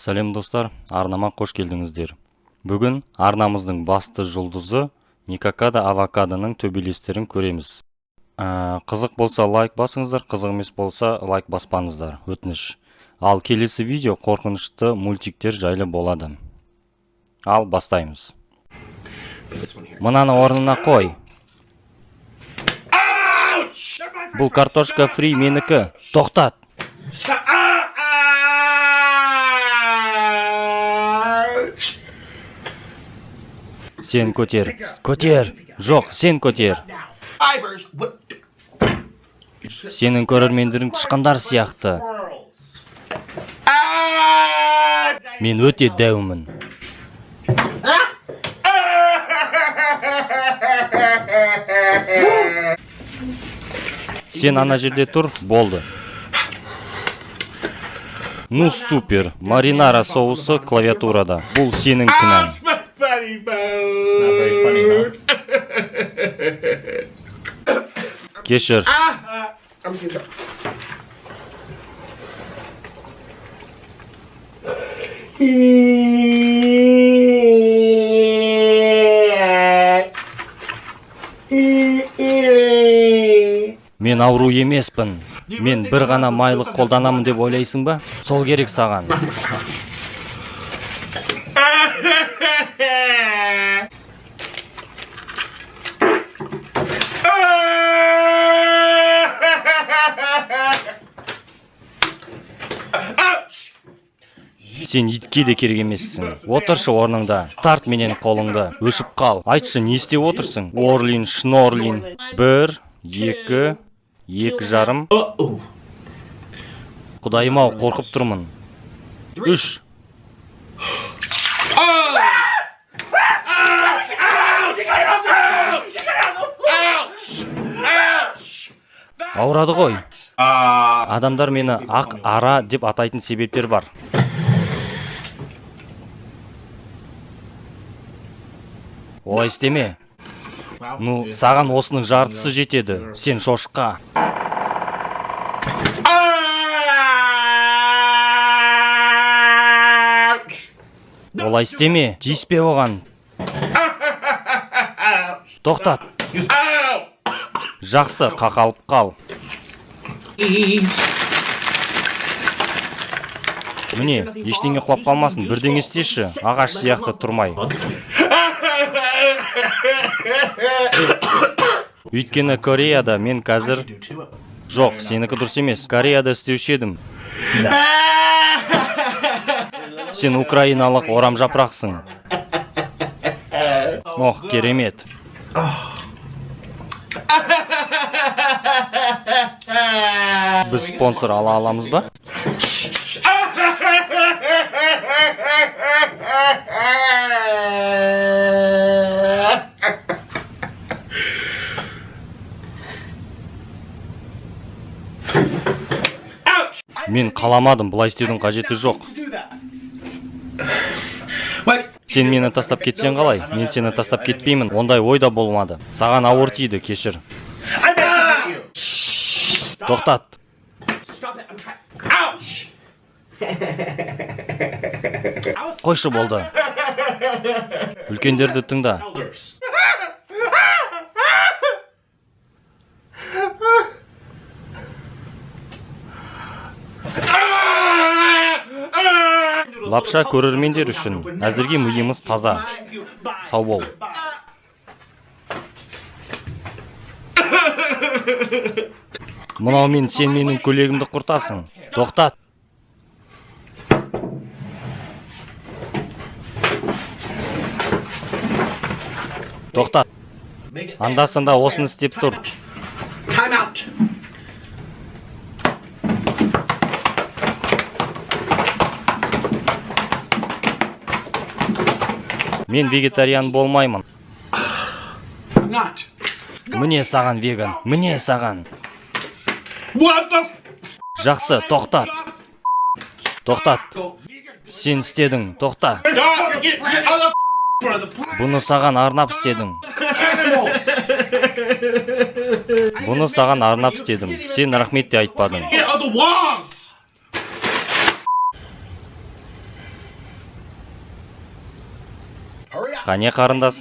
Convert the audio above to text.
Сәлем, достар! Арнама қош келдіңіздер. Бүгін арнамыздың басты жұлдызы Никакада Авокадоның төбелестерін көреміз. Қызық болса, лайк басыңыздар, қызық емес болса, лайк баспаңыздар, өтініш. Ал келесі видео қорқынышты мультиктер жайлы болады. Ал бастаймыз. Мынаны орнына қой. Бұл картошка фри менікі. Тоқтат! Ouch! Сен көтер, көтер! Жоқ, сен көтер! Fibers. What? Сенің көрермендерің тышқандар сияқты. Squirrels. Ah! Мен өте дәумін. Сен ана жерде тұр, болды. Ну супер, маринара соусы клавиатурада. Бұл сенің кінәң. Ouch, my funny bone. Not very funny, huh? Кешір. I'm just gonna try. Мен ауру емеспін. Мен бір ғана майлық қолданамын деп ойлайсың ба? Сол керек саған. Сен итке де керек емессің. Отыршы орныңда. Тарт менен қолыңды. Өшіп қал. Айтшы, не істеп отырсың? Орлин, шнорлин. Бір, екі, 2,5. Uh-oh. Құдайым ау, қорқып тұрмын. Үш. Ouch! Ауырады ғой. Адамдар мені ақ ара деп атайтын себептер бар. Олай істеме. Ну, саған осының жартысы жетеді. Сен шошқа. Ouch! Олай істеме. Тиіспе оған. Тоқтат. Ow! Жақсы, қақалып қал. Міне, ештеңе құлап қалмасын, бірдеңе істеші. Ағаш сияқты тұрмай. Өйткені Кореяда мен қазір. Жоқ, сенікі дұрыс емес. Кореяда істеуші едім. Сен украиналық орам жапырақсың. Ох, керемет. Біз спонсор ала аламыз ба? Мен қаламадым, бұлай істеудің қажеті жоқ. Wait. Сен мені тастап кетсең қалай? Мен сені тастап кетпеймін, ондай ой да болмады. Саған ауыр тиді, кешір. I meant to hurt you. Тоқтат. Stop it. I'm trying. Ouch! Қойшы, болды. Үлкендерді тыңда. Elders. Лапша көрермендер үшін. Әзірге миымыз таза. Сау бол. Мынаумен сен менің көйлегімді құртасың. Тоқтат. Тоқтат. Анда санда осыны істеп тұр. Time out. Мен вегетариан болмаймын. I'm not. Міне саған веган, міне саған. What the? Жақсы, тоқтат. Тоқтат. Сен істедің, тоқта. Get out of the Бұны саған арнап істедім. Бұны саған арнап істедім. Сен рахмет те айтпадың. Get out of the walls. Қане, қарындас.